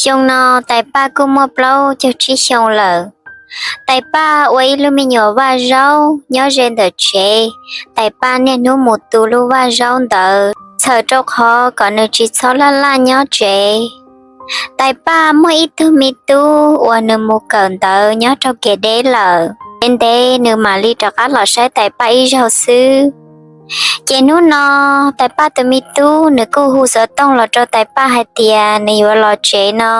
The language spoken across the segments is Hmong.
Xyoo no Tais Paj kuj muaj plaub caug tsib xyoo lawm. Tais Paj ua ib lub me nyuam vaj zaub nyob ze ntawm tsev. Tais Paj niaj hnub mus tu lub vaj zaub ntawd txhawm rau qhov kom nws tsis txhob laj laj nyob tsev. Tais Paj muaj ib tug me tub uas nws mus kawm ntawv nyob rau kev deb lawm. Ntev ntev nws mam li rov qab los saib Tais Paj ib zaug xwb. Ces hnub no Tais Paj tus me tub nws kuj hu xov tooj los rau Tais Paj hais tias nws yuav los tsev no.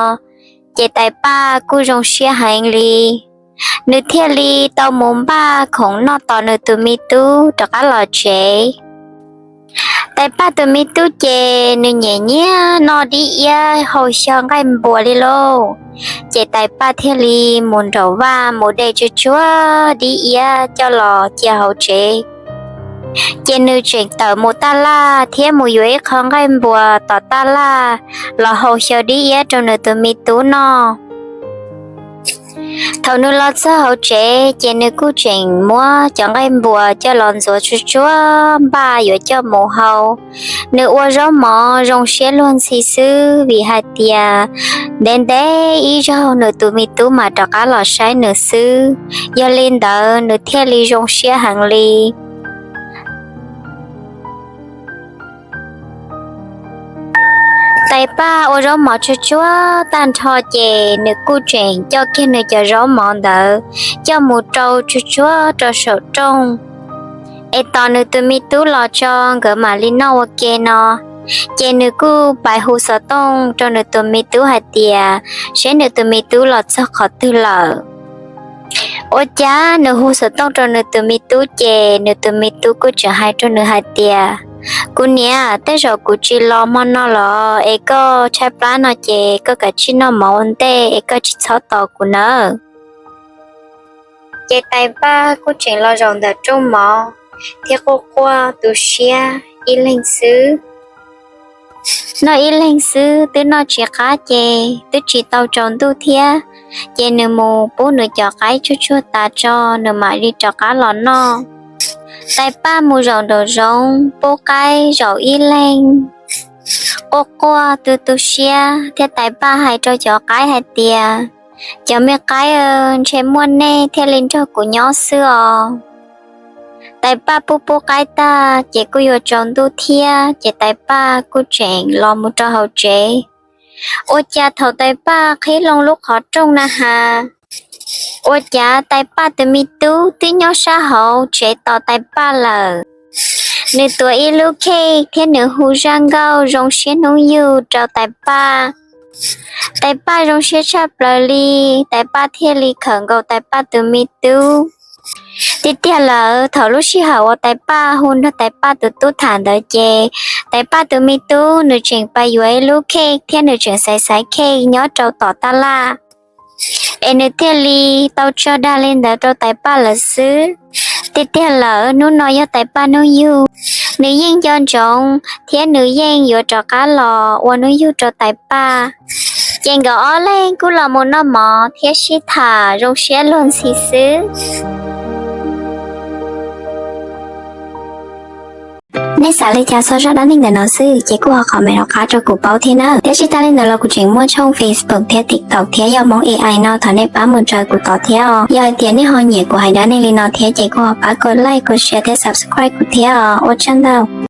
Ces Tais Paj kuj zoo siab heev li, nws thiaj li tau mus npaj khoom noj tos nws tus me tub rov qab los tsev. Tais Paj tus me tub ces nws nyiam nyiam noj dib iab hau xyaw nqaij npuas li lauj. Ces Tais Paj thiaj li mus nraum vaj mus de tsuag tsuag dib iab coj los cia hauv tsev. Ces nws tseem tawm mus taj laj thiab mus yuav ib qho nqaij npuas tom taj laj los hau xyaw dib iab rau nws tus me tub noj. Thaum nws los txog hauv tsev ces nws kuj tseem muab cov nqaij npuas coj los ntxuav tsuag tsuag npaj yuav coj mus hau. Nws ua zaub mov zoo siab luag ntxhi xwb vim hais tias ntev ntev ib zaug nws tus me tub mam rov qab los saib nws xwb. Yog li ntawd nws thiaj li zoo siab heev li. Tais Paj ua zaub mov tsuag tsuag tag nrho ces nws kuj tseem coj kiag nws cov zaub mov ntawd coj mus rau tsuag tsuag rau saum rooj, es tos nws tus me tub los tso nkawd mam li noj ua ke no. Ces nws kuj pais hu xov tooj rau nws tus me tub hais tias seb nws tus me tub los txog qhov twg lawm. Ua cas nws hu xov tooj rau nws tus me tub ces nws tus me tub kuj tseem hais rau nws hais tias, kuv niam, tej zaum kuv tsis los hmo no los es koj tshaib plab no ces koj kav tsij noj mov ua ntej es koj tsis txhob tos kuv nawb. Ces Tais Paj kuj tseem los zaum ntawm rooj mov thiab quaj quaj tu siab ib leeg xwb. Noj ib leeg xwb twb noj tsis qab ces twb tsis tau tsaus ntuj thiab, ces nws mus pub nws cov qaib tsuag tsuag tas tso nws mam li rov qab los noj. Tais Paj mus zaum nraum zoov pub qaib zaum ib leeg, quaj quaj tu tu siab thiab Tais Paj hais rau cov qaib hais tias, cov me qaib, ntshe muaj nej thiaj li nrog kuv nyob xwb os. Tais Paj pub pub qaib tag ces kuj yuav tsaus ntuj thiab ces Tais Paj kuj tseem los mus rau hauv tsev. Ua cas thaum Tais Paj qhib loo lub qhov rooj na has, ua cas Tais Paj tus me tub twb nyob sab hauv tsev tos Tais Paj lawm. Nws tuav ib lub khej thiab nws hu zaj nkauj zoo siab hnub yug rau Tais Paj. Tais Paj zoo siab tshaj plaws li, Tais Paj thiaj li khawm nkaus Tais Paj tus me tub. Tiag tiag lawm, thaum lub sij hawm uas Tais Paj hu nrog Tais Paj tus tub tham ntawd ces Tais Paj tus me tub nws tseem pais yuav ib lub khej thiab nws tseem xaiv xaiv khej nyob rau tom taj laj, es nws thiaj li tau tso dag li ntawd rau Tais Paj lawm xwb. Tiag tiag lawm, hnub no yog Tais Paj hnub yug, nws yeej nco ntsoov thiab nws yeej yuav rov qab los ua hnub yug rau Tais Paj. Ces nkawd ob leeg kuj los mus noj mov thiab sib tham zoo siab luag ntxhi xwb. Nej xav li cas txog zaj dab neeg ntawm no xwb ces kuj ho comment rov qab rau kuv paub thiab nawb. Thiab tsis tas li ntawd los kuv tseem muaj tshooj Facebook thiab TikTok thiab yog Hmoob A I no, thov nej pab mus raws kuv tod thiab os. Yog hais tias nej ho nyiam kuv hais dab neeg li no thiab ces kuj ho pab kom like, kom share thiab subscribe kuv thiab os. Ua tsaug ntau.